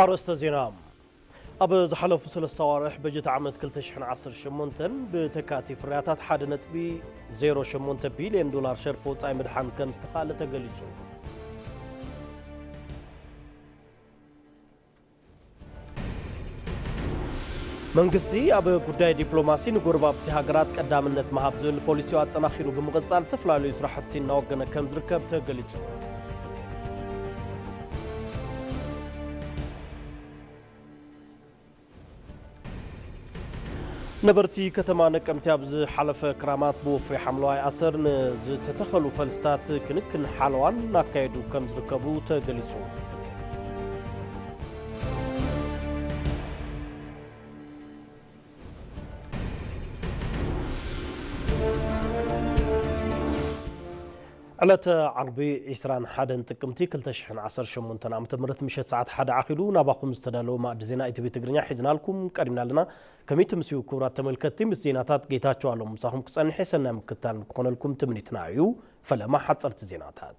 ኣርእስተ ዜና። ኣብ ዝሓለፉ ሰለስተ ኣዋርሕ በጀት ዓመት ክልተ ሽሕን ዓሰርተ ሸሞንተን ብተካእቲ ፍርያታት ሓደ ነጥቢ ዜሮ ሸሞንተ ቢልዮን ዶላር ሸርፊ ወጻኢ ምድሓን ከም ዝተኻእለ ተገሊጹ። መንግስቲ ኣብ ጉዳይ ዲፕሎማሲ ንጎረባብቲ ሃገራት ቀዳምነት ምሃብ ዝብል ፖሊሲኡ ኣጠናኺሩ ብምቕጻል ዝተፈላለዩ ስራሕቲ እናወገነ ከም ዝርከብ ተገሊጹ። ነበርቲ ከተማ ነቀምቲ ኣብ ዝሓለፈ ክራማት ብወፍሪ ሓምለዋይ ኣሰር ንዝተተኸሉ ፈልስታት ክንክን ሓለዋን እናካየዱ ከም ዝርከቡ ተገሊጹ። ዕለተ ዓርቢ ዒስራን ሓደን ጥቅምቲ ክልተ ሽሕን ዓሰርተ ሸሞንተን ዓመተ ምህረት ምሸት ሰዓት ሓደ ዓኺሉ ናባኹም ዝተዳለወ ማእዲ ዜና ኢቲቪ ትግርኛ ሒዝናልኩም ቀሪብና ኣለና። ከመይ ትምስዩ ክቡራት ተመልከትቲ? ምስ ዜናታት ጌታቸው ኣለሙ ምሳኹም ክጸንሕ ሰናይ ምክትታል ክኾነልኩም ትምኒትና እዩ። ፈለማ ሓጸርቲ ዜናታት።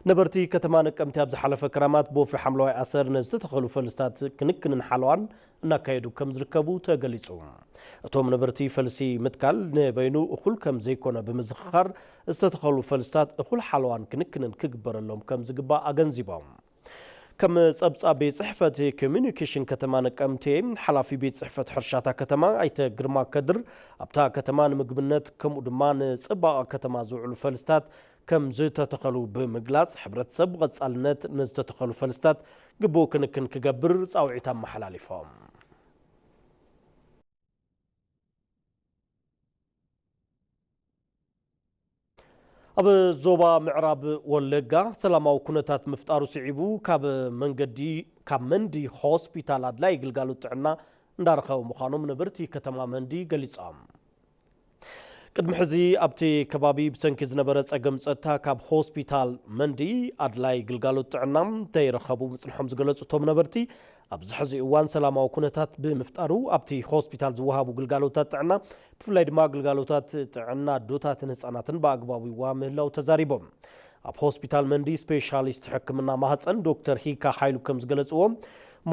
ነበርቲ ከተማ ነቀምቲ ኣብ ዝሓለፈ ክራማት ብወፍሪ ሓምለዋይ ኣሰር ንዝተተኸሉ ፈልስታት ክንክንን ሓለዋን እናካየዱ ከም ዝርከቡ ተገሊጹ። እቶም ነበርቲ ፈልሲ ምትካል ንበይኑ እኹል ከም ዘይኮነ ብምዝኽኻር ዝተተኸሉ ፈልስታት እኹል ሓለዋን ክንክንን ክግበረሎም ከም ዝግባእ ኣገንዚቦም። ከም ጸብጻብ ቤት ጽሕፈት ኮሚኒኬሽን ከተማ ነቀምቴ ሓላፊ ቤት ጽሕፈት ሕርሻታ ከተማ ኣይተ ግርማ ከድር ኣብታ ከተማ ንምግብነት ከምኡ ድማ ንጽባቐ ከተማ ዝውዕሉ ፈልስታት ከም ዝተተኸሉ ብምግላጽ፣ ሕብረተሰብ ብቐጻልነት ንዝተተኸሉ ፈልስታት ግቡእ ክንክን ክገብር ጻውዒት ኣመሓላሊፎም። ኣብ ዞባ ምዕራብ ወለጋ ሰላማዊ ኩነታት ምፍጣሩ ስዒቡ ካብ መንገዲ ካብ መንዲ ሆስፒታል ኣድላይ ግልጋሎት ጥዕና እንዳረኸቡ ምዃኖም ነበርቲ ከተማ መንዲ ገሊጾም። ቅድሚ ሕዚ ኣብቲ ከባቢ ብሰንኪ ዝነበረ ጸገም ጸጥታ ካብ ሆስፒታል መንዲ ኣድላይ ግልጋሎት ጥዕና ተይረኸቡ ምጽንሖም ዝገለጹ እቶም ነበርቲ፣ ኣብዚ ሕዚ እዋን ሰላማዊ ኩነታት ብምፍጣሩ ኣብቲ ሆስፒታል ዝወሃቡ ግልጋሎታት ጥዕና ብፍላይ ድማ ግልጋሎታት ጥዕና ኣዶታትን ህጻናትን ብኣግባቡ ይወሃብ ምህላው ተዛሪቦም። ኣብ ሆስፒታል መንዲ ስፔሻሊስት ሕክምና ማህፀን ዶክተር ሂካ ሓይሉ ከም ዝገለፅዎ፣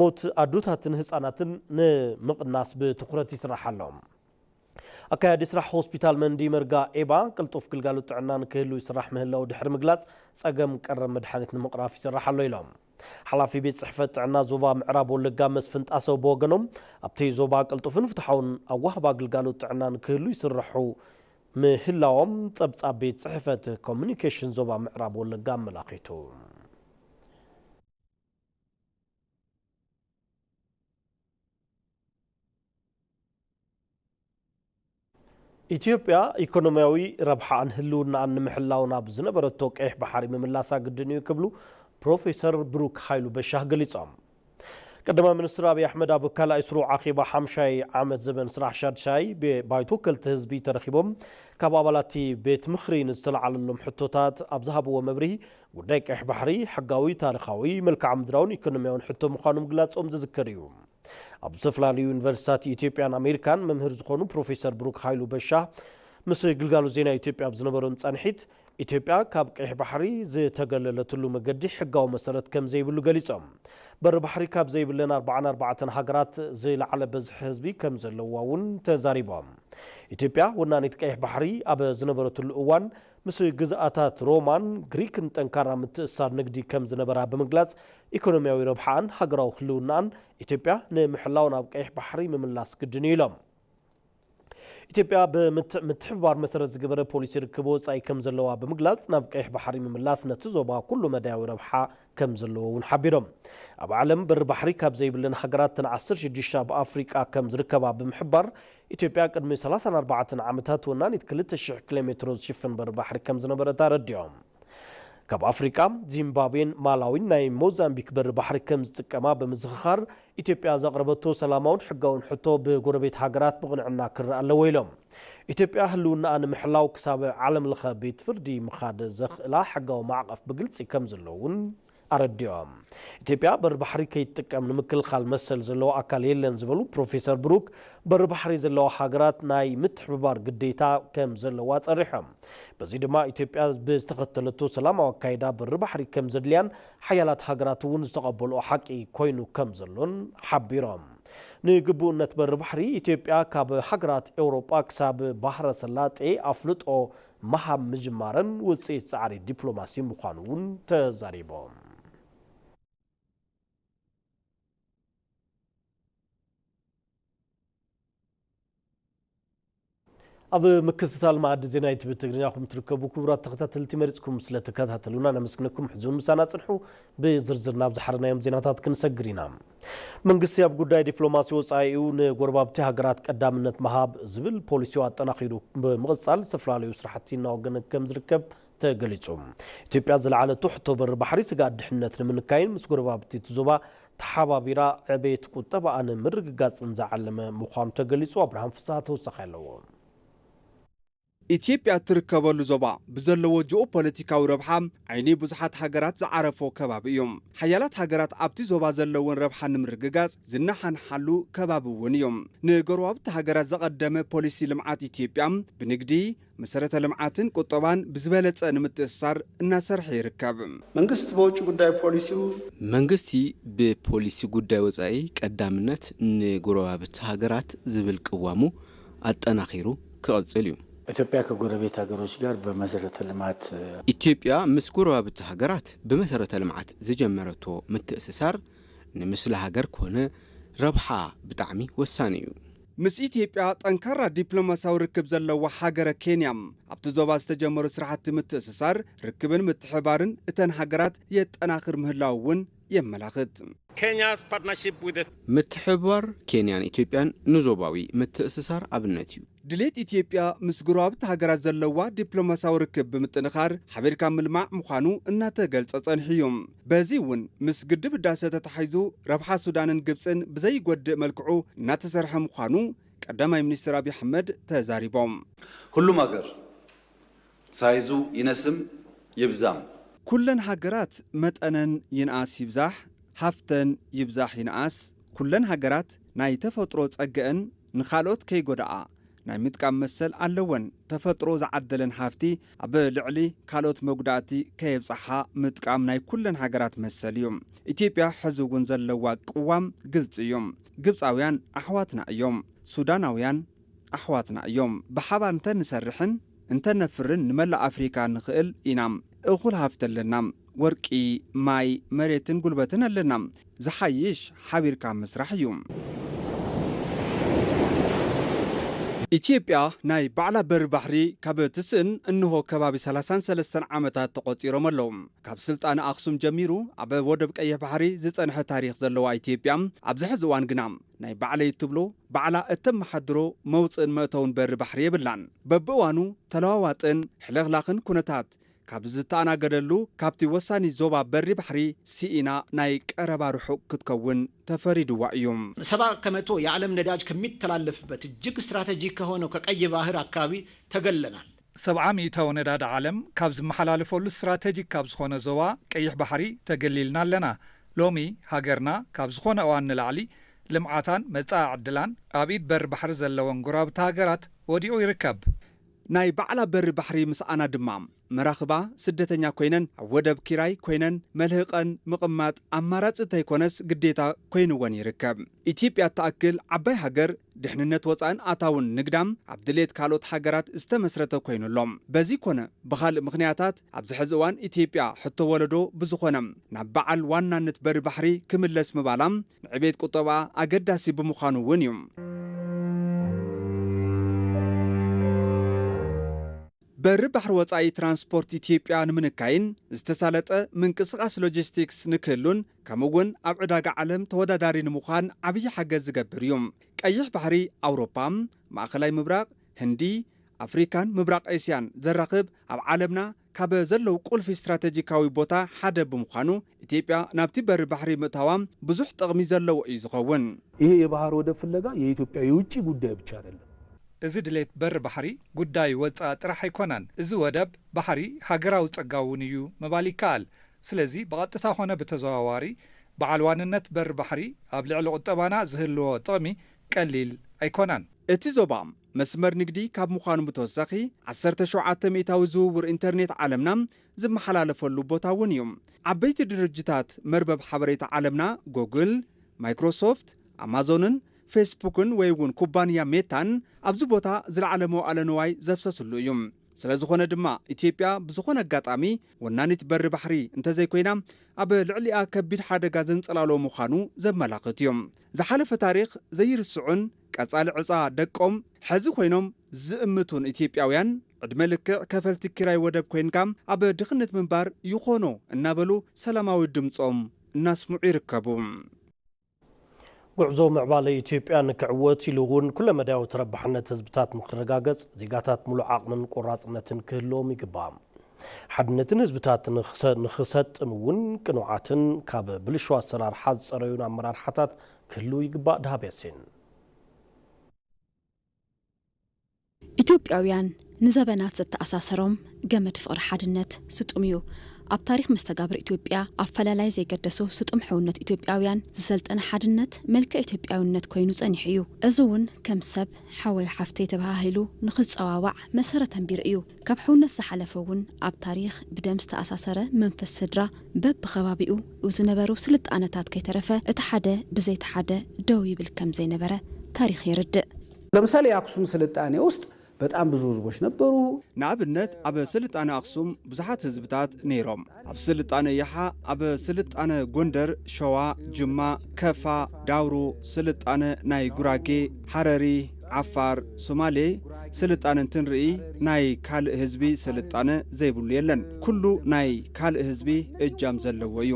ሞት ኣዶታትን ህጻናትን ንምቕናስ ብትኹረት ይስራሕ ኣሎ። ኣካያዲ ስራሕ ሆስፒታል መንዲ መርጋ ኤባ ቅልጡፍ ግልጋሎት ጥዕና ንክህሉ ይስራሕ ምህላው ድሕሪ ምግላፅ፣ ፀገም ቀረብ መድሓኒት ንምቕራፍ ይስራሕ ኣሎ ኢሎም። ሓላፊ ቤት ጽሕፈት ጥዕና ዞባ ምዕራብ ወለጋ መስፍን ጣሰው ብወገኖም፣ ኣብቲ ዞባ ቅልጡፍን ፍትሓውን ኣዋህባ ግልጋሎት ጥዕና ንክህሉ ይስርሑ ምህላዎም ጸብጻብ ቤት ጽሕፈት ኮሚኒኬሽን ዞባ ምዕራብ ወለጋ ኣመላኺቱ። ኢትዮጵያ ኢኮኖሚያዊ ረብሓኣን ህልውናኣን ንምሕላው ናብ ዝነበረቶ ቀይሕ ባሕሪ ምምላሳ ግድን እዩ ክብሉ ፕሮፌሰር ብሩክ ሃይሉ በሻህ ገሊጾም። ቀዳማይ ሚኒስትር ኣብይ ኣሕመድ ኣብ ካልኣይ ስሩዕ ኣኼባ ሓምሻይ ዓመት ዘበን ስራሕ ሻድሻይ ብ-፣ ባይቶ ወከልቲ ህዝቢ ተረኺቦም ካብ ኣባላት እቲ ቤት ምኽሪ ንዝተለዓለሎም ሕቶታት ኣብ ዝሃብዎ መብርሂ፣ ጉዳይ ቀይሕ ባሕሪ ሕጋዊ፣ ታሪኻዊ፣ መልክዓ ምድራውን ኢኮኖሚያውን ሕቶ ምዃኑ ምግላጾም ዝዝከር እዩ። ኣብ ዝተፈላለዩ ዩኒቨርሲቲታት ኢትዮጵያን ኣሜሪካን መምህር ዝኾኑ ፕሮፌሰር ብሩክ ሃይሉ በሻ ምስ ግልጋሎት ዜና ኢትዮጵያ ኣብ ዝነበሮም ጻንሒት፣ ኢትዮጵያ ካብ ቀይሕ ባሕሪ ዝተገለለትሉ መገዲ ሕጋዊ መሰረት ከም ዘይብሉ ገሊጾም። በሪ ባሕሪ ካብ ዘይብለን ኣርባዓን ኣርባዕተን ሃገራት ዝለዓለ በዝሒ ህዝቢ ከም ዘለዋ እውን ተዛሪቦም። ኢትዮጵያ ወናኒት ቀይሕ ባሕሪ ኣብ ዝነበረትሉ እዋን ምስ ግዝኣታት ሮማን ግሪክን ጠንካራ ምትእስሳር ንግዲ ከም ዝነበራ ብምግላጽ፣ ኢኮኖሚያዊ ረብሓኣን ሃገራዊ ህልውናኣን ኢትዮጵያ ንምሕላው ናብ ቀይሕ ባሕሪ ምምላስ ግድን እዩ ኢሎም። ኢትዮጵያ ብምት-፣ ምትሕብባር መሰረት ዝገበረ ፖሊሲ ርክብ ወጻኢ ከም ዘለዋ ብምግላጽ፣ ናብ ቀይሕ ባሕሪ ምምላስ ነቲ ዞባ ኩሉ መዳያዊ ረብሓ ከም ዘለዎ እውን ሓቢሮም። ኣብ ዓለም በሪ ባሕሪ ካብ ዘይብለን ሃገራት እተን ዓሰርተ ሽዱሽተ ኣብ ኣፍሪቃ ከም ዝርከባ ብምሕባር፣ ኢትዮጵያ ቅድሚ ሰላሳን ኣርባዕተን ዓመታት ወናኒት ክልተ ሽሕ ኪሎ ሜትሮ ዝሽፍን በሪ ባሕሪ ከም ዝነበረት ኣረዲኦም። ካብ ኣፍሪቃ፣ ዚምባብዌን ማላዊን ናይ ሞዛምቢክ በሪ ባሕሪ ከም ዝጥቀማ ብምዝኽኻር፣ ኢትዮጵያ ዘቕረበቶ ሰላማውን ሕጋውን ሕቶ ብጎረቤት ሃገራት ብቕንዕና ክረኣ ኣለዎ ኢሎም። ኢትዮጵያ ህልውናኣ ንምሕላው ክሳብ ዓለም ለኸ ቤት ፍርዲ ምኻድ ዘኽእላ ሕጋዊ ማዕቐፍ ብግልጺ ከም ዘሎ እውን ኣረዲኦም። ኢትዮጵያ በሪ ባሕሪ ከይትጥቀም ንምክልኻል መሰል ዘለዎ ኣካል የለን ዝበሉ ፕሮፌሰር ብሩክ፣ በሪ ባሕሪ ዘለዋ ሃገራት ናይ ምትሕብባር ግዴታ ከም ዘለዋ ጸሪሖም። በዚ ድማ ኢትዮጵያ ብዝተኸተለቶ ሰላማዊ ኣካይዳ በሪ ባሕሪ ከም ዘድልያን ሓያላት ሃገራት እውን ዝተቐበልኦ ሓቂ ኮይኑ ከም ዘሎን ሓቢሮም። ንግቡእነት በሪ ባሕሪ ኢትዮጵያ ካብ ሃገራት ኤውሮጳ ክሳብ ባሕረ ሰላጤ ኣፍልጦ ምሃብ ምጅማረን ውጽኢት ጻዕሪ ዲፕሎማሲ ምዃኑ እውን ተዛሪቦም። ኣብ ምክትታል መኣዲ ዜና ዩቲቪ ትግርኛ ኹም ትርከቡ ክቡራት ተኸታተልቲ፣ መሪጽኩም ስለ ትከታተሉና ነመስግነኩም። ሕዚ እውን ምሳና ጽንሑ። ብዝርዝር ናብ ዝሓረናዮም ዜናታት ክንሰግር ኢና። መንግስቲ ኣብ ጉዳይ ዲፕሎማሲ ወጻኢኡ ንጎረባብቲ ሃገራት ቀዳምነት ምሃብ ዝብል ፖሊሲኡ ኣጠናኺሩ ብምቕጻል ዝተፈላለዩ ስራሕቲ እናወገነ ከም ዝርከብ ተገሊጹ። ኢትዮጵያ ዝለዓለቶ ሕቶ በሪ ባሕሪ ስግኣት ድሕነት ንምንካይን ምስ ጎረባብቲ እቲ ዞባ ተሓባቢራ ዕቤት ቁጠባኣ ንምርግጋጽን ዝዓለመ ምዃኑ ተገሊጹ። ኣብርሃም ፍስሃ ተወሳኺ ኣለዎ። ኢትዮጵያ እትርከበሉ ዞባ ብዘለዎ ጂኦፖለቲካዊ ረብሓ ዓይኒ ብዙሓት ሃገራት ዝዓረፎ ከባቢ እዩ። ሓያላት ሃገራት ኣብቲ ዞባ ዘለወን ረብሓ ንምርግጋጽ ዝነሓንሓሉ ከባቢ እውን እዩ። ንጎረባብቲ ሃገራት ዘቐደመ ፖሊሲ ልምዓት ኢትዮጵያ ብንግዲ፣ መሰረተ ልምዓትን ቁጠባን ብዝበለጸ ንምትእስሳር እናሰርሐ ይርከብ። መንግስት በውጭ ጉዳይ ፖሊሲው መንግስቲ ብፖሊሲ ጉዳይ ወጻኢ ቀዳምነት ንጎረባብቲ ሃገራት ዝብል ቅዋሙ ኣጠናኺሩ ክቕጽል እዩ። ኢትዮጵያ ከጎረቤት ሀገሮች ጋር በመሰረተ ልማት ኢትዮጵያ ምስ ጎረባብቲ ሃገራት ብመሰረተ ልምዓት ዝጀመረቶ ምትእስሳር ንምስሊ ሃገር ኮነ ረብሓ ብጣዕሚ ወሳኒ እዩ። ምስ ኢትዮጵያ ጠንካራ ዲፕሎማሲያዊ ርክብ ዘለዋ ሃገረ ኬንያ ኣብቲ ዞባ ዝተጀመሩ ስራሕቲ ምትእስሳር ርክብን ምትሕባርን እተን ሃገራት የጠናኽር ምህላው እውን የመላኽት። Kenya's partnership with the ምትሕብባር ኬንያን ኢትዮጵያን ንዞባዊ ምትእስሳር ኣብነት እዩ። ድሌት ኢትዮጵያ ምስ ጎረባብቲ ሃገራት ዘለዋ ዲፕሎማሲያዊ ርክብ ብምጥንኻር ሓቢርካ ምልማዕ ምዃኑ እናተገልጸ ጸኒሑ እዩ። በዚ እውን ምስ ግድብ ህዳሰ ተታሒዙ ረብሓ ሱዳንን ግብጽን ብዘይጎድእ መልክዑ እናተሰርሐ ምዃኑ ቀዳማይ ሚኒስትር ኣብይ ኣሕመድ ተዛሪቦም። ሁሉም ሀገር ሳይዙ ይነስም ይብዛም ኩለን ሃገራት መጠነን ይንኣስ ይብዛሕ፣ ሃፍተን ይብዛሕ ይንኣስ፣ ኩለን ሃገራት ናይ ተፈጥሮ ጸገአን ንኻልኦት ከይጎድኣ ናይ ምጥቃም መሰል ኣለወን። ተፈጥሮ ዝዓደለን ሃፍቲ ኣብ ልዕሊ ካልኦት መጉዳእቲ ከየብጽሓ ምጥቃም ናይ ኩለን ሃገራት መሰል እዩ። ኢትዮጵያ ሕዚ እውን ዘለዋ ቅዋም ግልጺ እዩ። ግብጻውያን ኣሕዋትና እዮም። ሱዳናውያን ኣሕዋትና እዮም። ብሓባር እንተንሰርሕን እንተነፍርን ንመላእ ኣፍሪካ ንኽእል ኢና። እኹል ሃፍቲ ኣለና። ወርቂ፣ ማይ፣ መሬትን ጉልበትን ኣለና። ዝሓይሽ ሓቢርካ ምስራሕ እዩ። ኢትዮጵያ ናይ ባዕላ በሪ ባሕሪ ካብ ትስእን እንሆ ከባቢ ሰላሳን ሰለስተን ዓመታት ተቖጺሮም ኣለዉ። ካብ ስልጣነ ኣኽሱም ጀሚሩ ኣብ ወደብ ቀይሕ ባሕሪ ዝጸንሐ ታሪኽ ዘለዋ ኢትዮጵያ ኣብዚ ሕዚ እዋን ግና ናይ ባዕለይ እትብሎ ባዕላ እተመሓድሮ መውጽእን መእተውን በሪ ባሕሪ የብላን። በብእዋኑ ተለዋዋጥን ሕልኽላኽን ኩነታት ካብ ዝተኣናገደሉ ካብቲ ወሳኒ ዞባ በሪ ባሕሪ ስኢና ናይ ቀረባ ርሑቕ ክትከውን ተፈሪድዋ እዩ። ሰባ ከመቶ የዓለም ነዳጅ ከሚተላለፍበት እጅግ ስትራተጂክ ከሆነው ከቀይ ባህር አካባቢ ተገልለናል። ሰብዓ ሚእታዊ ነዳዲ ዓለም ካብ ዝመሓላለፈሉ ስትራተጂክ ካብ ዝኾነ ዞባ ቀይሕ ባሕሪ ተገሊልና ኣለና። ሎሚ ሃገርና ካብ ዝኾነ እዋን ንላዕሊ ልምዓታን መጻኢ ዕድላን ኣብ ኢድ በሪ ባሕሪ ዘለወን ጎረባብቲ ሃገራት ወዲቑ ይርከብ። ናይ ባዕላ በሪ ባሕሪ ምስኣና ድማ መራኽባ ስደተኛ ኮይነን ኣብ ወደብ ኪራይ ኮይነን መልህቐን ምቕማጥ ኣማራጺ እንተይኮነስ ግዴታ ኮይንወን ይርከብ። ኢትዮጵያ እትኣክል ዓባይ ሃገር ድሕንነት ወጻእን ኣታውን ንግዳም ኣብ ድሌት ካልኦት ሃገራት ዝተመስረተ ኮይኑ ኣሎ። በዚ ኮነ ብኻልእ ምኽንያታት ኣብዚ ሕዚ እዋን ኢትዮጵያ ሕቶ ወለዶ ብዝኾነ ናብ በዓል ዋናነት በሪ ባሕሪ ክምለስ ምባላ ንዕቤት ቁጠባ ኣገዳሲ ብምዃኑ እውን እዩ። በሪ ባሕሪ ወጻኢ ትራንስፖርት ኢትዮጵያ ንምንካይን ዝተሳለጠ ምንቅስቓስ ሎጂስቲክስ ንክህሉን ከምኡ እውን ኣብ ዕዳጋ ዓለም ተወዳዳሪ ንምዃን ዓብዪ ሓገዝ ዝገብር እዩ። ቀይሕ ባሕሪ ኣውሮፓ፣ ማእኸላይ ምብራቕ፣ ህንዲ፣ ኣፍሪካን ምብራቕ ኤስያን ዘራኽብ ኣብ ዓለምና ካብ ዘለዉ ቁልፊ ስትራቴጂካዊ ቦታ ሓደ ብምዃኑ ኢትዮጵያ ናብቲ በሪ ባሕሪ ምእታዋ ብዙሕ ጥቕሚ ዘለዎ እዩ ዝኸውን። ይሄ የባህር ወደብ ፍለጋ የኢትዮጵያ የውጭ ጉዳይ ብቻ አይደለም። እዚ ድሌት በሪ ባሕሪ ጉዳይ ወጻኢ ጥራሕ ኣይኮነን። እዚ ወደብ ባሕሪ ሃገራዊ ጸጋ እውን እዩ ምባል ይከኣል። ስለዚ ብቐጥታ ኾነ ብተዘዋዋሪ በዓል ዋንነት በሪ ባሕሪ ኣብ ልዕሊ ቁጠባና ዝህልዎ ጥቕሚ ቀሊል ኣይኮነን። እቲ ዞባ መስመር ንግዲ ካብ ምዃኑ ብተወሳኺ፣ ዓሰርተ ሸውዓተ ሚእታዊ ዝውውር ኢንተርኔት ዓለምና ዝመሓላለፈሉ ቦታ እውን እዩ። ዓበይቲ ድርጅታት መርበብ ሓበሬታ ዓለምና፣ ጎግል፣ ማይክሮሶፍት፣ ኣማዞንን ፌስቡክን ወይ እውን ኩባንያ ሜታን ኣብዚ ቦታ ዝለዓለ መዋእለ ንዋይ ዘፍሰስሉ እዩ። ስለ ዝኾነ ድማ፣ ኢትዮጵያ ብዝኾነ ኣጋጣሚ ወናኒት በሪ ባሕሪ እንተዘይኮይና፣ ኣብ ልዕሊኣ ከቢድ ሓደጋ ዘንጸላሎ ምዃኑ ዘመላኽት እዩ። ዝሓለፈ ታሪኽ ዘይርስዑን ቀጻሊ ዕጻ ደቆም ሕዚ ኮይኖም ዝእምቱን ኢትዮጵያውያን፣ ዕድመ ልክዕ ከፈልቲ ኪራይ ወደብ ኮይንካ ኣብ ድኽነት ምንባር ይኾኖ እናበሉ ሰላማዊ ድምጾም እናስምዑ ይርከቡ። ጉዕዞ ምዕባለ ኢትዮጵያ ንክዕወት ኢሉ እውን ኩለመዳያዊ ተረባሕነት ህዝብታት ንክረጋገጽ ዜጋታት ሙሉእ ዓቕምን ቆራጽነትን ክህልዎም ይግባእ። ሓድነትን ህዝብታት ንክሰ-፣ ንክሰጥም እውን ቅኑዓትን ካብ ብልሹ ኣሰራርሓ ዝጸረዩን ኣመራርሓታት ክህልው ይግባእ። ደሃብ ያሲን። ኢትዮጵያውያን ንዘበናት ዘተኣሳሰሮም ገመድ ፍቕሪ ሓድነት ስጡም እዩ። ኣብ ታሪኽ መስተጋብር ኢትዮጵያ ኣፈላላይ ዘይገደሱ ስጡም ሕውነት ኢትዮጵያውያን፣ ዝሰልጠነ ሓድነት መልክዕ ኢትዮጵያውነት ኮይኑ ጸኒሑ እዩ። እዚ እውን ከም ሰብ፣ ሓወይ ሓፍተይ ተበሃሂሉ ንኽጸዋዋዕ መሰረት ኣንቢሩ እዩ። ካብ ሕውነት ዝሓለፈ እውን ኣብ ታሪኽ ብደም ዝተኣሳሰረ መንፈስ ስድራ በብኸባቢኡ ዝነበሩ ስልጣነታት ከይተረፈ እቲ ሓደ ብዘይቲ ሓደ ደው ይብል ከም ዘይነበረ ታሪኽ የርድእ። ለምሳሌ የአክሱም ስልጣኔ ውስጥ በጣም ብዙ ህዝቦች ነበሩ። ንኣብነት ኣብ ስልጣነ ኣኽሱም ብዙሓት ህዝብታት ነይሮም። ኣብ ስልጣነ ያሓ፣ ኣብ ስልጣነ ጎንደር፣ ሸዋ፣ ጅማ፣ ከፋ፣ ዳውሮ፣ ስልጣነ ናይ ጉራጌ፣ ሓረሪ፣ ዓፋር፣ ሶማሌ ስልጣነ እንትንርኢ ናይ ካልእ ህዝቢ ስልጣነ ዘይብሉ የለን። ኩሉ ናይ ካልእ ህዝቢ እጃም ዘለዎ እዩ።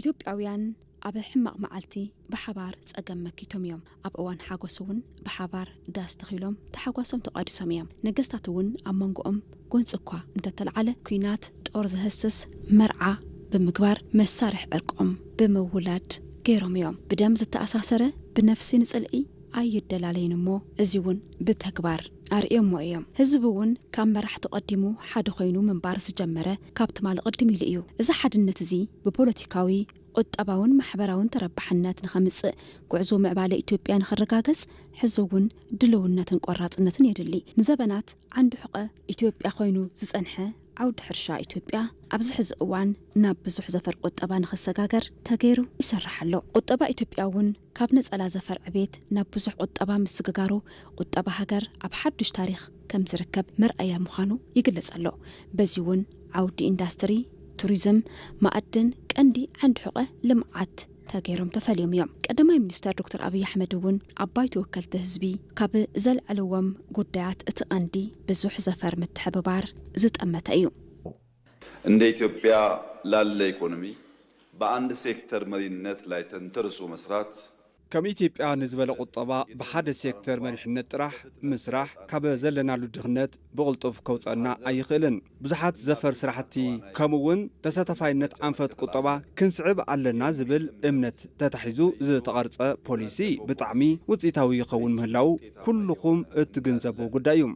ኢትዮጵያውያን ኣብ ሕማቕ መዓልቲ ብሓባር ጸገም መኪቶም እዮም። ኣብ እዋን ሓጎስ እውን ብሓባር ዳስ ተኺሎም ተሓጓሶም ተቋዲሶም እዮም። ነገስታት እውን ኣብ መንጎኦም ጎንፂ እኳ እንተተልዓለ፣ ኲናት፣ ጦር ዘህስስ፣ መርዓ ብምግባር፣ መሳርሒ ዕርቆም ብምውላድ ገይሮም እዮም። ብደም ዝተኣሳሰረ፣ ብነፍሲ ንጽልኢ ኣይደላለይን እሞ፣ እዚ እውን ብተግባር ኣርእዮሞ እዮም። ህዝቢ እውን ካብ መራሕቱ ቀዲሙ ሓደ ኮይኑ ምንባር ዝጀመረ ካብ ትማሊ ቅድም ኢሉ እዩ። እዚ ሓድነት እዚ ብፖለቲካዊ፣ ቁጠባውን ማሕበራውን ተረባሕነት ንኸምጽእ፣ ጉዕዞ ምዕባለ ኢትዮጵያ ንኽረጋገጽ፣ ሕዚ እውን ድልውነትን ቆራጽነትን የድሊ። ንዘበናት ዓንዲ ሕቖ ኢትዮጵያ ኮይኑ ዝጸንሐ ዓውዲ ሕርሻ ኢትዮጵያ ኣብዚ ሕዚ እዋን ናብ ብዙሕ ዘፈር ቁጠባ ንኽሰጋገር ተገይሩ ይሰርሕ ኣሎ። ቁጠባ ኢትዮጵያ እውን ካብ ነጸላ ዘፈር ዕቤት ናብ ብዙሕ ቁጠባ ምስግጋሩ፣ ቁጠባ ሃገር ኣብ ሓዱሽ ታሪኽ ከም ዝርከብ መርኣያ ምዃኑ ይግለጽ ኣሎ። በዚ እውን ዓውዲ ኢንዳስትሪ፣ ቱሪዝም፣ ማዕድን ቀንዲ ዓንዲ ሕቖ ልምዓት ተገይሮም ተፈልዮም እዮም። ቀዳማይ ሚኒስተር ዶክተር ኣብይ ኣሕመድ እውን ኣብ ባይቶ ወከልቲ ህዝቢ ካብ ዘልዐልዎም ጉዳያት እቲ ቀንዲ ብዙሕ ዘፈር ምትሕብባር ዝጠመተ እዩ። እንደ ኢትዮጵያ ላለ ኢኮኖሚ በአንድ ሴክተር መሪነት ላይ ተንተርሶ መስራት ከም ኢትዮጵያ ንዝበለ ቁጠባ ብሓደ ሴክተር መሪሕነት ጥራሕ ምስራሕ ካብ ዘለናሉ ድኽነት ብቕልጡፍ ከውፀና ኣይኽእልን። ብዙሓት ዘፈር ስራሕቲ ከምኡ እውን ተሳታፋይነት ኣንፈት ቁጠባ ክንስዕብ ኣለና ዝብል እምነት ተታሒዙ ዝተቐርፀ ፖሊሲ ብጣዕሚ ውፅኢታዊ ይኸውን ምህላው ኩልኹም እትግንዘቡ ጉዳይ እዩ።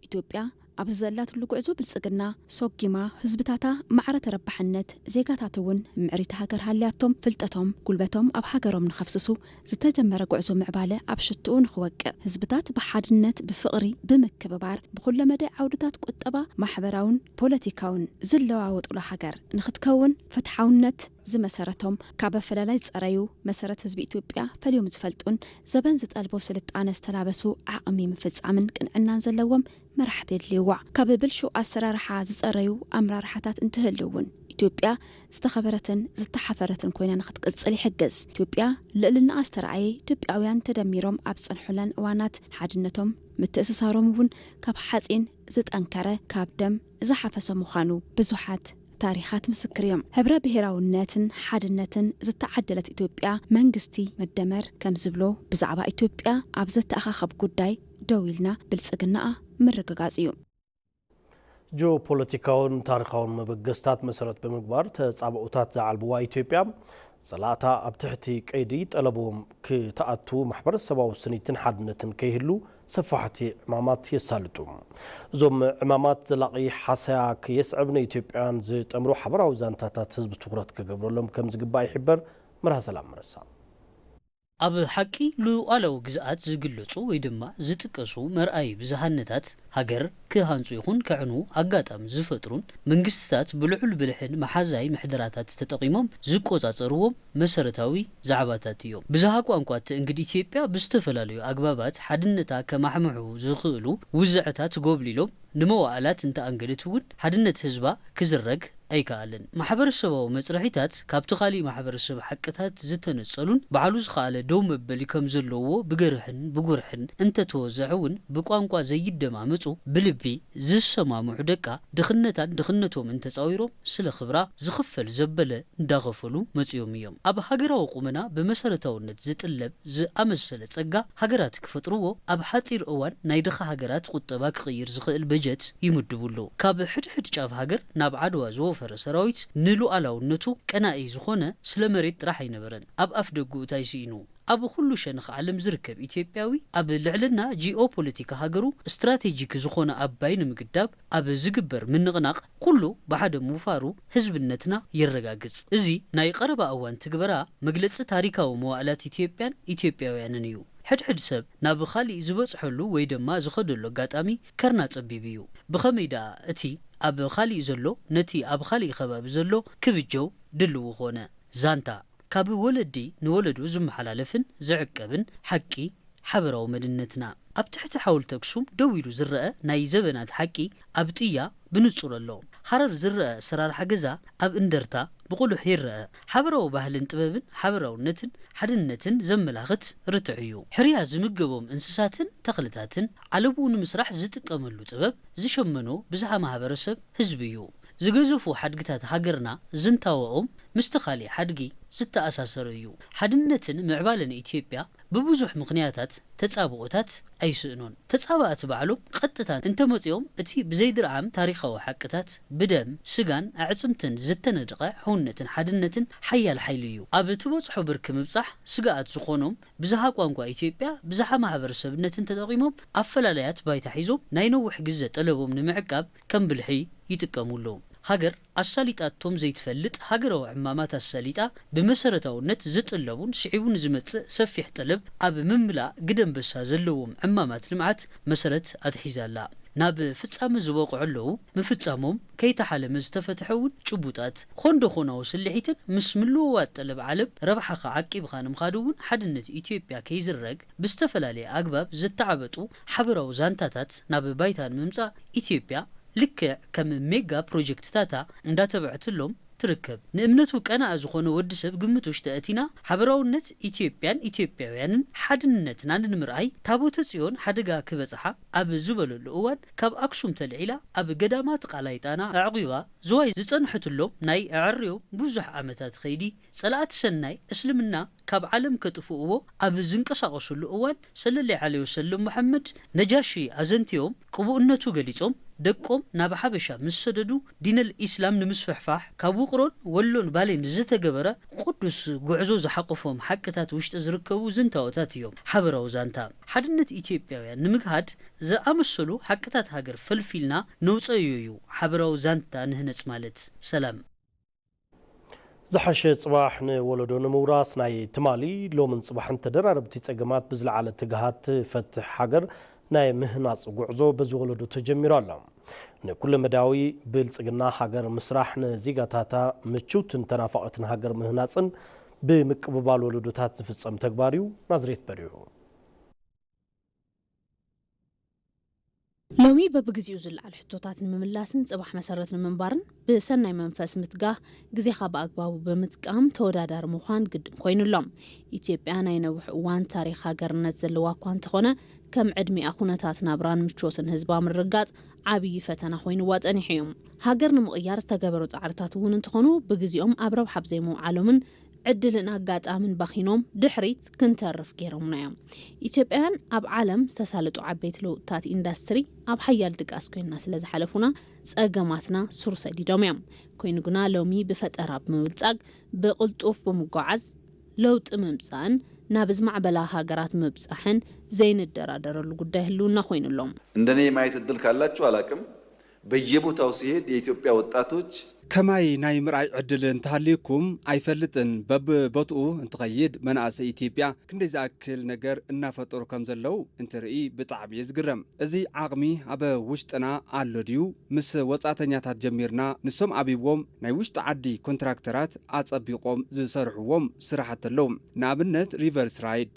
ኢትዮጵያ ኣብዚ ዘላትሉ ጉዕዞ ብልጽግና ሶጊማ ህዝብታታ ማዕረ ተረባሕነት ዜጋታት እውን ምዕሪቲ ሃገር ሃልያቶም ፍልጠቶም ጉልበቶም ኣብ ሃገሮም ንኸፍስሱ ዝተጀመረ ጉዕዞ ምዕባለ ኣብ ሽትኡ ንኽወቅዕ ህዝብታት ብሓድነት ብፍቕሪ ብምክብባር ብኹለመዳይ ዓውድታት ቁጠባ ማሕበራውን ፖለቲካውን ዝለዋወጡላ ሃገር ንኽትከውን ፍትሓውነት ዝመሰረቶም ካብ ኣፈላላይ ዝጸረዩ መሰረት ህዝቢ ኢትዮጵያ ፈልዮም ዝፈልጡን ዘበን ዝጠልቦ ስልጣነ ዝተላበሱ ዓቕሚ ምፍጻምን ቅንዕናን ዘለዎም መራሕቲ የድልይዋ። ካብ ብልሹው ኣሰራርሓ ዝጸረዩ ኣመራርሓታት እንትህልው እውን ኢትዮጵያ ዝተኸበረትን ዝተሓፈረትን ኮይና ንክትቅጽል ይሕግዝ። ኢትዮጵያ ልዕልናኣ ዝተረኣየ ኢትዮጵያውያን ተደሚሮም ኣብ ዝጸንሑለን እዋናት ሓድነቶም ምትእስሳሮም እውን ካብ ሓጺን ዝጠንከረ ካብ ደም ዝሓፈሰ ምዃኑ ብዙሓት ታሪኻት ምስክር እዮም። ሕብረ ብሄራውነትን ሓድነትን ዝተዓደለት ኢትዮጵያ መንግስቲ መደመር ከም ዝብሎ ብዛዕባ ኢትዮጵያ ኣብ ዘተኣኻኸብ ጉዳይ ደው ኢልና ብልጽግናኣ ምርግጋጽ እዩ። ጂኦፖለቲካውን ታሪኻውን መበገስታት መሰረት ብምግባር ተጻብኦታት ዝዓልብዋ ኢትዮጵያ ጸላእታ ኣብ ትሕቲ ቀይዲ ጠለቦም ክትኣቱ ማሕበረሰባዊ ስኒትን ሓድነትን ከይህሉ ሰፋሕቲ ዕማማት የሳልጡ። እዞም ዕማማት ዘላቒ ሓሰያ ከየስዕብ ንኢትዮጵያን ዝጠምሩ ሓበራዊ ዛንታታት ህዝቢ ትኹረት ክገብረሎም ከም ዝግባእ ይሕበር። መርሃ ሰላም መረሳ። ኣብ ሓቂ ሉዓላዊ ግዝኣት ዝግለጹ ወይ ድማ ዝጥቀሱ መርኣዪ ብዝሃነታት ሃገር ክሃንጹ ይኹን ከዕኑ ኣጋጣሚ ዝፈጥሩን መንግስትታት ብልዑል ብልሕን መሓዛይ ምሕደራታት ተጠቒሞም ዝቆጻጸርዎም መሰረታዊ ዛዕባታት እዮም። ብዝሃ ቋንቋ ትእንግድ ኢትዮጵያ ብዝተፈላለዩ ኣግባባት ሓድነታ ከማሕምሑ ዝኽእሉ ውዝዕታት ጎብሊሎም ንመዋእላት እንተኣንገደት እውን ሓድነት ህዝባ ክዝረግ ኣይከኣልን። ማሕበረሰባዊ መጽረሒታት ካብቲ ካሊእ ማሕበረሰብ ሓቅታት ዝተነጸሉን ባዕሉ ዝኸኣለ ደው መበሊ ከም ዘለዎ ብገርሕን ብጉርሕን እንተተወዘዐ እውን ብቋንቋ ዘይደማመጹ ብልቢ ዝሰማምዑ ደቃ ድኽነታን ድኽነቶም እንተጻዊሮም ስለ ክብራ ዝኽፈል ዘበለ እንዳኸፈሉ መጺኦም እዮም። ኣብ ሃገራዊ ቁመና ብመሰረታውነት ዝጥለብ ዝኣመሰለ ጸጋ ሃገራት ክፈጥርዎ ኣብ ሓጺር እዋን ናይ ድኻ ሃገራት ቁጠባ ክቕይር ዝኽእል በጀት ይምድቡ ኣለዉ። ካብ ሕድሕድ ጫፍ ሃገር ናብ ዓድዋ ዝወፈረ ሰራዊት ንሉዓላውነቱ ቀናኢ ዝኾነ ስለ መሬት ጥራሕ ኣይነበረን። ኣብ ኣፍ ደጉ እንታይ ስኢኑ? ኣብ ኩሉ ሸነኽ ዓለም ዝርከብ ኢትዮጵያዊ ኣብ ልዕልና ጂኦፖለቲካ ሃገሩ ስትራቴጂክ ዝኾነ ኣባይ ንምግዳብ ኣብ ዝግበር ምንቕናቕ ኩሉ ብሓደ ምውፋሩ ህዝብነትና የረጋግጽ። እዚ ናይ ቀረባ እዋን ትግበራ መግለጺ ታሪካዊ መዋእላት ኢትዮጵያን ኢትዮጵያውያንን እዩ። ሕድሕድ ሰብ ናብ ኻሊእ ዝበጽሐሉ ወይ ድማ ዝኸደሉ ኣጋጣሚ ከርና ጸቢብ እዩ። ብኸመይ ደኣ እቲ ኣብ ኻሊእ ዘሎ ነቲ ኣብ ኻሊእ ከባቢ ዘሎ ክብጀው ድልዊ ኾነ። ዛንታ ካብ ወለዲ ንወለዶ ዝመሓላለፍን ዝዕቀብን ሓቂ ሓበራዊ መንነትና። ኣብ ትሕቲ ሓወልቲ ኣክሱም ደው ኢሉ ዝረአ ናይ ዘበናት ሓቂ ኣብ ጥያ ብንጹር ኣሎ። ሃረር ዝረአ ኣሰራርሓ ገዛ ኣብ እንደርታ ብቑሉሕ ይረአ። ሓበራዊ ባህልን ጥበብን ሓበራውነትን ሓድነትን ዘመላኽት ርትዕ እዩ። ሕርያ ዝምገቦም እንስሳትን ተኽልታትን ዓለብኡ ንምስራሕ ዝጥቀመሉ ጥበብ ዝሸመኖ ብዝሃ ማህበረሰብ ህዝቢ እዩ። ዝገዘፉ ሓድግታት ሃገርና ዝንታወኦም ምስቲ ካሊእ ሓድጊ ዝተኣሳሰረ እዩ። ሓድነትን ምዕባለን ኢትዮጵያ ብብዙሕ ምኽንያታት ተጻብኦታት ኣይስእኑን። ተጻባእቲ ባዕሎም ቀጥታ እንተመጺኦም እቲ ብዘይድርዓም ታሪኻዊ ሓቅታት ብደም፣ ስጋን ኣዕጽምትን ዝተነድቐ ሕውነትን ሓድነትን ሓያል ሓይሊ እዩ። ኣብ ትበጽሖ ብርኪ ምብጻሕ ስግኣት ዝኾኖም ብዝሃ ቋንቋ ኢትዮጵያ ብዝሃ ማሕበረሰብነትን ተጠቒሞም ኣፈላላያት ባይታ ሒዞም ናይ ነዊሕ ግዘ ጠለቦም ንምዕቃብ ከም ብልሒ ይጥቀሙሉ። ሃገር ኣሳሊጣቶም ዘይትፈልጥ ሃገራዊ ዕማማት ኣሳሊጣ ብመሰረታውነት ዝጥለቡን ስዒቡ ንዝመጽእ ሰፊሕ ጠለብ ኣብ ምምላእ ግደ ኣንበሳ ዘለዎም ዕማማት ልምዓት መሰረት ኣትሒዛ ኣላ። ናብ ፍጻመ ዝበቕዑ ኣለዉ፣ ምፍጻሞም ከይተሓለመ ዝተፈትሐ እውን ጭቡጣት ኾንዶ ኾናዊ ስልሒትን ምስ ምልውዋጥ ጠለብ ዓለም ረብሓኻ ዓቂብኻ ንምኻድ እውን ሓድነት ኢትዮጵያ ከይዝረግ ብዝተፈላለየ ኣግባብ ዝተዓበጡ ሓበራዊ ዛንታታት ናብ ባይታ ንምምጻእ ኢትዮጵያ ልክዕ ከም ሜጋ ፕሮጀክትታታ እንዳተብዐትሎም ትርከብ። ንእምነቱ ቀናኢ ዝኾነ ወዲ ሰብ ግምት ውሽጢ ኣእቲና ሓበራውነት ኢትዮጵያን ኢትዮጵያውያንን ሓድነትናን ንምርኣይ ታቦተ ጽዮን ሓደጋ ክበጽሓ ኣብ ዝበለሉ እዋን ካብ ኣክሱም ተልዒላ ኣብ ገዳማት ቃላይ ጣና ኣዕቒባ ዝዋይ ዝጸንሐትሎም ናይ ኣዐርዮም ብዙሕ ዓመታት ኸይዲ ጸላእቲ ሰናይ እስልምና ካብ ዓለም ከጥፍእዎ ኣብ ዝንቀሳቐስሉ እዋን ሰለላሁ ዐለይሂ ወሰለም መሓመድ ነጃሺ ኣዘንትዮም ቅቡእነቱ ገሊጾም ደቆም ናብ ሓበሻ ምስ ሰደዱ ዲነል ኢስላም ንምስፍሕፋሕ ካብ ውቕሮን ወሎን ባሌን ዝተገበረ ቅዱስ ጉዕዞ ዝሓቆፎም ሓቅታት ውሽጢ ዝርከቡ ዝንታወታት እዮም። ሓበራዊ ዛንታ ሓድነት ኢትዮጵያውያን ንምግሃድ ዝኣመሰሉ ሓቅታት ሃገር ፈልፊልና ነውፀዮ እዩ። ሓበራዊ ዛንታ ንህነጽ ማለት ሰላም። ዝሓሸ ጽባሕ ንወለዶ ንምውራስ ናይ ትማሊ፣ ሎምን ጽባሕን ተደራረብቲ ጸገማት ብዝለዓለ ትግሃት ትፈትሕ ሃገር ናይ ምህናጽ ጉዕዞ በዚ ወለዶ ተጀሚሩ ኣሎ። ንኩለ መዳዊ ብልጽግና ሃገር ምስራሕ ንዜጋታታ ምችውትን ተናፋቒትን ሃገር ምህናጽን ብምቅብባል ወለዶታት ዝፍጸም ተግባር እዩ። ናዝሬት በሪሁ። ሎሚ በብግዜኡ ዝለዓል ሕቶታት ንምምላስን ጽባሕ መሰረት ንምንባርን ብሰናይ መንፈስ ምትጋህ፣ ግዜኻ ብኣግባቡ ብምጥቃም ተወዳዳሪ ምዃን ግድን ኮይኑ ኣሎ። ኢትዮጵያ ናይ ነዊሕ እዋን ታሪኽ ሃገርነት ዘለዋ እኳ እንተኾነ፣ ከም ዕድሚኣ ኩነታት ናብራን ምቾትን ህዝባ ምርግጋጽ ዓብዪ ፈተና ኮይንዋ ጸኒሑ እዩ። ሃገር ንምቕያር ዝተገበሩ ጻዕርታት እውን እንተኾኑ፣ ብግዜኦም ኣብ ረብሓ ብዘይምውዓሎምን ዕድልን ኣጋጣምን ባኺኖም ድሕሪት ክንተርፍ ገይሮምና እዮም። ኢትዮጵያውያን ኣብ ዓለም ዝተሳለጡ ዓበይቲ ለውጥታት ኢንዳስትሪ ኣብ ሓያል ድቃስ ኮይንና ስለ ዝሓለፉና ጸገማትና ሱር ሰዲዶም እዮም። ኮይኑ ግና ሎሚ ብፈጠራ ብምብልጻግ ብቕልጡፍ ብምጓዓዝ ለውጢ ምምጻእን ናብ ዝማዕበላ ሃገራት ምብጻሕን ዘይንደራደረሉ ጉዳይ ህልውና ኮይኑ ኣሎ። እንደኔ የማየት እድል ካላችሁ አላቅም፣ በየቦታው ሲሄድ የኢትዮጵያ ወጣቶች ከማይ ናይ ምርኣይ ዕድል እንተሃልዩኩም ኣይፈልጥን። በብቦትኡ እንትኸይድ መናእሰይ ኢትዮጵያ ክንደይ ዝኣክል ነገር እናፈጠሩ ከም ዘለዉ እንትርኢ ብጣዕሚ እየ ዝግረም። እዚ ዓቕሚ ኣብ ውሽጥና ኣሎ ድዩ? ምስ ወጻእተኛታት ጀሚርና ንሶም ኣብዎም ናይ ውሽጢ ዓዲ ኮንትራክተራት ኣጸቢቖም ዝሰርሕዎም ስራሕቲ ኣለዉ። ንኣብነት ሪቨርስ ራይድ።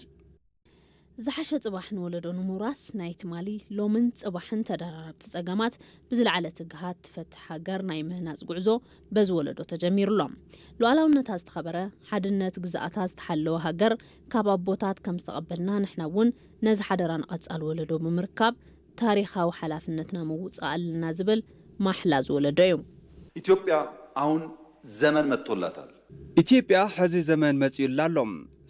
ዝሓሸ ጽባሕ ንወለዶ ንምውራስ ናይ ትማሊ፣ ሎምን ጽባሕን ተደራረብቲ ጸገማት ብዝለዓለ ትግሃት ትፈትሕ ሃገር ናይ ምህናጽ ጉዕዞ በዚ ወለዶ ተጀሚሩ ኣሎ። ሉዓላውነታ ዝተኸበረ፣ ሓድነት ግዝኣታ ዝተሓለወ ሃገር ካብ ኣቦታት ከም ዝተቐበልና ንሕና እውን ነዚ ሓደራ ንቐጻሊ ወለዶ ብምርካብ ታሪኻዊ ሓላፍነትና ምውጻእ ኣለና ዝብል ማሕላ ዝወለዶ እዩ። ኢትዮጵያ አሁን ዘመን መጥቶላታል። ኢትዮጵያ ሕዚ ዘመን መጺኡላ ኣሎ።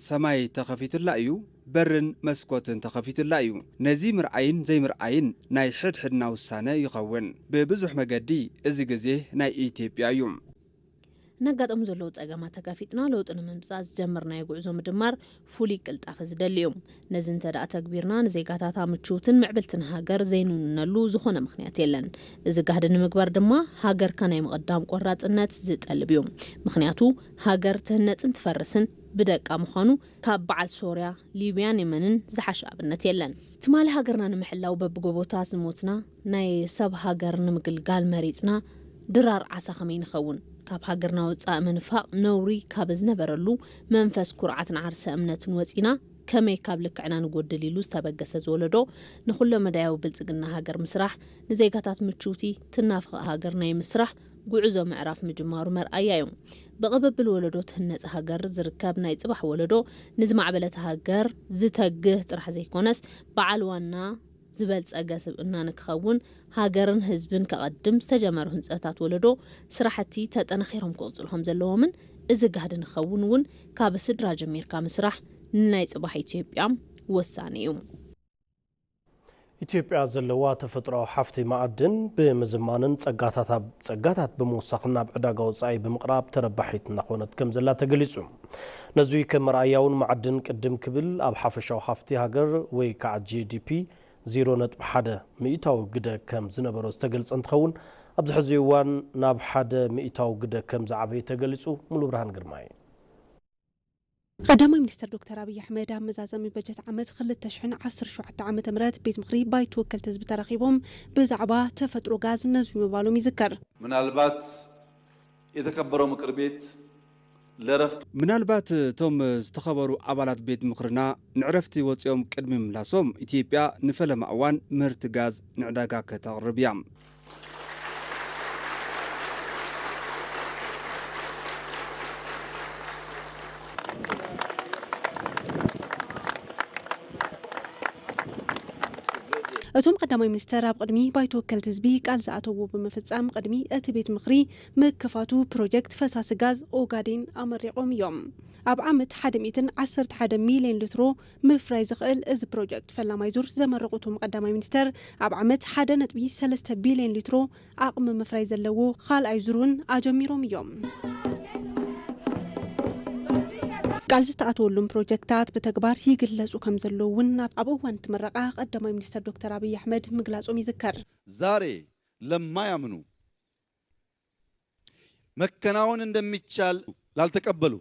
ሰማይ ተኸፊቱላ እዩ፣ በርን መስኮትን ተኸፊቱላ እዩ። ነዚ ምርኣይን ዘይምርኣይን ናይ ሕድሕድና ውሳነ ይኸውን። ብብዙሕ መገዲ እዚ ግዜ ናይ ኢትዮጵያ እዩ። እናጋጠሙ ዘለዉ ጸገማት ተጋፊጥና ለውጢ ንምምጻእ ዝጀመርናዮ ጉዕዞ ምድማር ፍሉይ ቅልጣፈ ዝደሊ እዩ። ነዚ እንተ ደኣ ተግቢርና ንዜጋታታ ምችውትን ምዕብልትን ሃገር ዘይንውንነሉ ዝኾነ ምኽንያት የለን። እዚ ጋህዲ ንምግባር ድማ ሃገርካ ናይ ምቕዳም ቆራጽነት ዝጠልብ እዩ። ምኽንያቱ ሃገር ትህነጽን ትፈርስን ብደቃ ምዃኑ ካብ በዓል ሶርያ፣ ሊብያን የመንን ዝሓሸ ኣብነት የለን። ትማሊ ሃገርና ንምሕላው በብጎቦታት ዝሞትና፣ ናይ ሰብ ሃገር ንምግልጋል መሪጽና፣ ድራር ዓሳ ከመይ ንኸውን? ካብ ሃገርና ወጻኢ ምንፋቕ ነውሪ ካብ ዝነበረሉ መንፈስ ኩርዓትን ዓርሰ እምነትን ወጺና፣ ከመይ ካብ ልክዕና ንጎድል ኢሉ ዝተበገሰ ዝወለዶ፣ ንኹሎ መዳያዊ ብልጽግና ሃገር ምስራሕ፣ ንዜጋታት ምችውቲ ትናፍቕ ሃገር ናይ ምስራሕ ጉዕዞ ምዕራፍ ምጅማሩ መርኣያ እዩ። ብቕብብል ወለዶ ትህነጽ ሃገር ዝርከብ ናይ ጽባሕ ወለዶ ንዝማዕበለት ሃገር ዝተግህ ጥራሕ ዘይኮነስ፣ በዓል ዋና ዝበልጸገ ስብእና ንክኸውን፣ ሃገርን ህዝብን ከቐድም ዝተጀመሩ ህንጸታት ወለዶ ስራሕቲ ተጠናኺሮም ክቕጽሉ ከም ዘለዎምን፣ እዚ ጋህዲ ንክኸውን እውን ካብ ስድራ ጀሚርካ ምስራሕ ንናይ ጽባሕ ኢትዮጵያ ወሳኒ እዩ። ኢትዮጵያ ዘለዋ ተፈጥሮኣዊ ሃፍቲ መኣድን ብምዝማንን ጸጋታት ኣብ፣ ጸጋታት ብምውሳኽን ናብ ዕዳጋ ወጻኢ ብምቕራብ ተረባሒት እናኾነት ከም ዘላ ተገሊጹ። ነዙይ ከም መርኣያ እውን መዓድን ቅድም ክብል ኣብ ሓፈሻዊ ሃፍቲ ሃገር ወይ ከዓ ጂ ዲ ፒ ዜሮ ነጥቢ ሓደ ሚእታዊ ግደ ከም ዝነበሮ ዝተገልጸ እንትኸውን፣ ኣብዚ ሕዚ እዋን ናብ ሓደ ሚእታዊ ግደ ከም ዝዓበየ ተገሊጹ። ሙሉ ብርሃን ግርማይ። ቀዳማይ ሚኒስትር ዶክተር ኣብይ ኣሕመድ ኣብ መዛዘሚ በጀት ዓመት ክልተ ሽሕን ዓሰርተ ሸውዓተ ዓመተ ምህረት ቤት ምኽሪ ባይቶ ወከልቲ ህዝቢ ተራኺቦም ብዛዕባ ተፈጥሮ ጋዝ ነዙይ ምባሎም ይዝከር። ምናልባት የተከበረው ምክር ቤት ለረፍት ምናልባት እቶም ዝተኸበሩ ኣባላት ቤት ምኽርና ንዕረፍቲ ወፂኦም ቅድሚ ምላሶም፣ ኢትዮጵያ ንፈለማ እዋን ምህርቲ ጋዝ ንዕዳጋ ከተቕርብ እያ። እቶም ቀዳማይ ሚኒስተር ኣብ ቅድሚ ባይቶ ወከልቲ ህዝቢ ቃል ዝኣተውዎ ብምፍጻም፣ ቅድሚ እቲ ቤት ምኽሪ ምክፋቱ ፕሮጀክት ፈሳሲ ጋዝ ኦጋዴን ኣመሪቖም እዮም። ኣብ ዓመት ሓደ ሚእትን ዓሰርተ ሓደ ሚልዮን ሊትሮ ምፍራይ ዝኽእል እዚ ፕሮጀክት ፈላማይ ዙር ዘመረቑ እቶም ቀዳማይ ሚኒስተር፣ ኣብ ዓመት ሓደ ነጥቢ ሰለስተ ቢልዮን ሊትሮ ዓቕሚ ምፍራይ ዘለዎ ካልኣይ ዙር እውን ኣጀሚሮም እዮም። ቃል ዝተኣተወሎም ፕሮጀክታት ብተግባር ይግለጹ ከም ዘለዉ እውን ኣብ፣ ኣብ እዋን እቲ ምረቓ ቀዳማይ ሚኒስተር ዶክተር ኣብይ ኣሕመድ ምግላጾም ይዝከር። ዛሬ ለማያምኑ መከናወን እንደሚቻል ላልተቀበሉ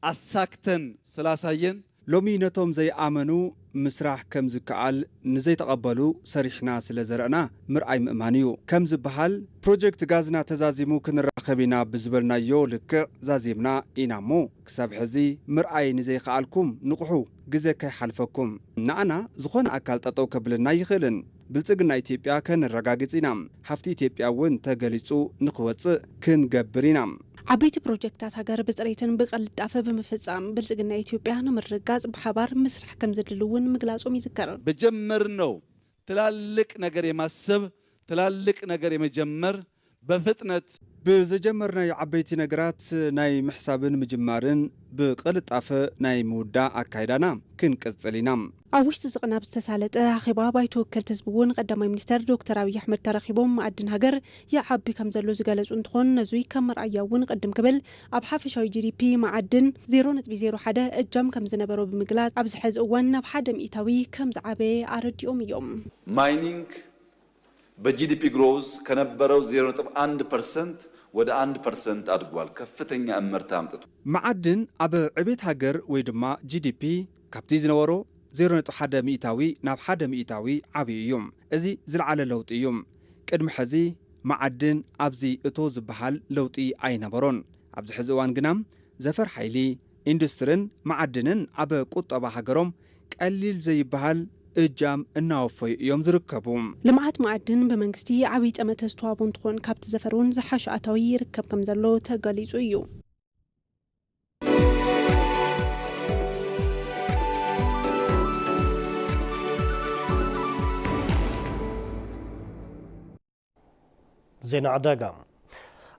ኣሳክተን ስላሳየን፣ ሎሚ ነቶም ዘይኣመኑ ምስራሕ ከም ዝከኣል ንዘይተቐበሉ ሰሪሕና ስለ ዘረእና ምርኣይ ምእማን እዩ። ከም ዝበሃል፣ ፕሮጀክት ጋዝና ተዛዚሙ ክንራኸብ ኢና ብዝበልናዮ ልክዕ ዛዚምና ኢና እሞ፣ ክሳብ ሕዚ ምርኣይ ንዘይከኣልኩም ንቕሑ፣ ግዜ ከይሓልፈኩም። ንዓና ዝኾነ ኣካል ጠጠው ከብለና ኣይኽእልን። ብልጽግና ኢትዮጵያ ከነረጋግጽ ኢና። ሃፍቲ ኢትዮጵያ እውን ተገሊጹ ንኽወጽእ ክንገብር ኢና። ዓበይቲ ፕሮጀክታት ሃገር ብጽሬትን ብቐልጣፈ ብምፍጻም ብልጽግና ኢትዮጵያ ንምርግጋጽ ብሓባር ምስራሕ ከም ዘድሊ እውን ምግላጾም ይዝከር። በጀመርነው ትላልቅ ነገር የማሰብ፣ ትላልቅ ነገር የመጀመር፣ በፍጥነት ብዝጀመርናዮ ዓበይቲ ነገራት ናይ ምሕሳብን ምጅማርን ብቕልጣፈ ናይ ምውዳእ ኣካይዳና ክንቅጽል ኢና። ኣብ ውሽጢ ዝቕናብ ዝተሳለጠ ኣኼባ ባይቶ ወከልቲ ህዝቢ እውን ቀዳማይ ሚኒስተር ዶክተር ኣብይ ኣሕመድ ተረኺቦም መኣድን ሃገር ይዓቢ ከም ዘሎ ዝገለጹ እንትኾን ነዙይ ከም መርኣያ እውን ቅድም ክብል ኣብ ሓፈሻዊ ጂ ዲ ፒ መዓድን ዜሮ ነጥቢ ዜሮ ሓደ እጃም ከም ዝነበሮ ብምግላጽ ኣብዚ ሕዚ እዋን ናብ ሓደ ሚእታዊ ከም ዝዓበየ ኣረዲኦም እዮም። ማይኒንግ በ ጂ ዲ ፒ ግሮዝ ከነበረው ዜሮ ነጥብ አንድ ፐርሰንት ወደ አንድ ፐርሰንት አድጓል። ከፍተኛ እመርታ አምጥቷል። መዓድን ኣብ ዕቤት ሃገር ወይ ድማ ጂ ዲ ፒ ካብቲ ዝነበሮ ዜሮ ነጥቢ ሓደ ሚእታዊ ናብ ሓደ ሚእታዊ ዓብዩ እዩ። እዚ ዝለዓለ ለውጢ እዩ። ቅድሚ ሕዚ መዓድን ኣብዚ እቶ ዝበሃል ለውጢ ኣይነበሮን። ኣብዚ ሕዚ እዋን ግና ዘፈር ሓይሊ፣ ኢንዱስትርን መዓድንን ኣብ ቁጠባ ሃገሮም ቀሊል ዘይበሃል እጃም እናወፈዩ እዮም ዝርከቡ። ልምዓት መዓድን ብመንግስቲ ዓብዪ ጠመተ ዝተዋቦ እንትኾን ካብቲ ዘፈር እውን ዝሓሸ ኣታዊ ይርከብ ከም ዘሎ ተገሊፁ እዩ። ዜና ዕዳጋ።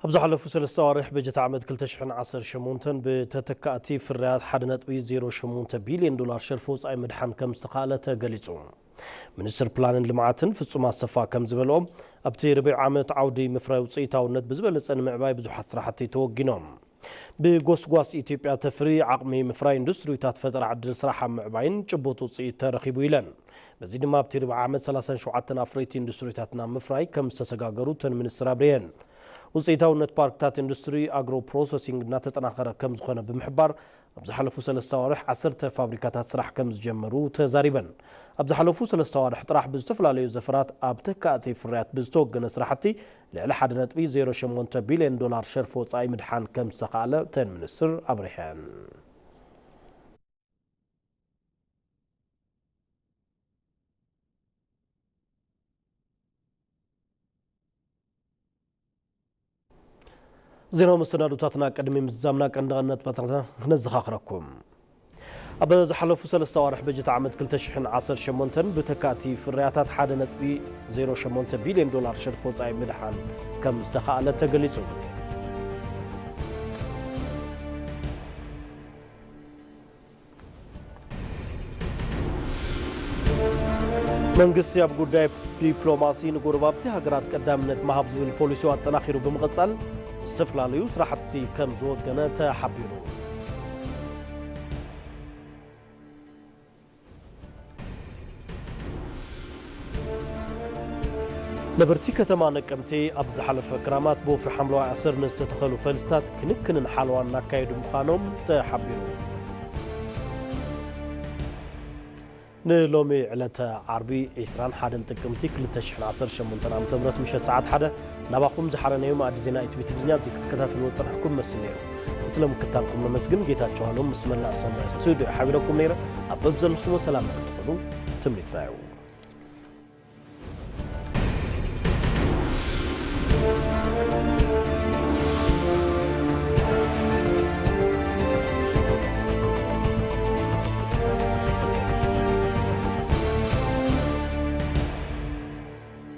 ኣብ ዝሓለፉ ሰለስተ ኣዋርሕ በጀት ዓመት ክልተ ሽሕን ዓሰርተ ሸሞንተን ብተተካእቲ ፍርያት ሓደ ነጥቢ ዜሮ ሸሞንተ ቢልዮን ዶላር ሸርፊ ወጻኢ ምድሓን ከም ዝተኻእለ ተገሊጹ። ሚኒስትር ፕላንን ልምዓትን ፍጹም ኣሰፋ ከም ዝበልኦ፣ ኣብቲ ርብዒ ዓመት ዓውዲ ምፍራይ ውጽኢታውነት ብዝበለጸ ንምዕባይ ብዙሓት ስራሕቲ ተወጊኖም። ብጎስጓስ ኢትዮጵያ ተፍሪ ዓቕሚ ምፍራይ ኢንዱስትሪታት ፈጠራ ዕድል ስራሕ ኣብ ምዕባይን ጭቡጥ ውፅኢት ተረኺቡ ኢለን። በዚ ድማ ኣብቲ ርብዒ ዓመት ሰላሳን ሸውዓተን ኣፍረይቲ ኢንዱስትሪታት ናብ ምፍራይ ከም ዝተሰጋገሩ እተን ሚኒስትር ኣብሪሀን። ውፅኢታውነት ፓርክታት ኢንዱስትሪ ኣግሮ ፕሮሰሲንግ እናተጠናኸረ ከም ዝኾነ ብምሕባር ኣብ ዝሓለፉ ሰለስተ ኣዋርሕ ዓሰርተ ፋብሪካታት ስራሕ ከም ዝጀመሩ ተዛሪበን። ኣብ ዝሓለፉ ሰለስተ ኣዋርሕ ጥራሕ ብዝተፈላለዩ ዘፈራት ኣብ ተካእቲ ፍርያት ብዝተወገነ ስራሕቲ ልዕሊ ሓደ ነጥቢ ዜሮ ሸሞንተ ቢልዮን ዶላር ሸርፊ ወጻኢ ምድሓን ከም ዝተኻእለ እተን ሚኒስትር ኣብሪሐን። ዜናዊ መሰናዶታትና ቅድሚ ምዝዛምና ቀንዲ ቀንዲ ነጥብታትና ክነዘኻኽረኩም። ኣብ ዝሓለፉ ሰለስተ ኣዋርሕ በጀት ዓመት ክልተ ሽሕን ዓሰርተ ሸሞንተን ብተካእቲ ፍርያታት ሓደ ነጥቢ ዜሮ ሸሞንተ ቢልዮን ዶላር ሸርፊ ወጻኢ ምድሓን ከም ዝተኻእለ ተገሊጹ። መንግስቲ ኣብ ጉዳይ ዲፕሎማሲ ንጎረባብቲ ሃገራት ቀዳምነት ምሃብ ዝብል ፖሊሲኡ ኣጠናኺሩ ብምቕጻል ዝተፈላለዩ ስራሕቲ ከም ዝወገነ ተሓቢሩ። ነበርቲ ከተማ ነቀምቴ ኣብ ዝሓለፈ ክራማት ብወፍሪ ሓምለዋይ ኣሰር ንዝተተኸሉ ፈልስታት ክንክንን ሓለዋን እናካየዱ ምዃኖም ተሓቢሩ። ንሎሚ ዕለተ ዓርቢ ዒስራን ሓደን ጥቅምቲ ክልተ ሽሕን ዓሰርተ ሸሞንተን ዓመተ ምህረት ምሸት ሰዓት ሓደ ናባኹም ዝሓረናዮ መኣዲ ዜና ኢቲቪ ትግርኛ እዚ ክትከታተልዎ ዝጸናሕኩም መስል ነይሩ። ስለ ምክታልኩም ነመስግን። ጌታቸው ሃሎም ምስ መላእ ሰሙያ ስቱድዮ ሓቢረኩም ነይረ። ኣብ በብዘለኹሞ ሰላም ክትኾኑ ትምኒትና እዩ።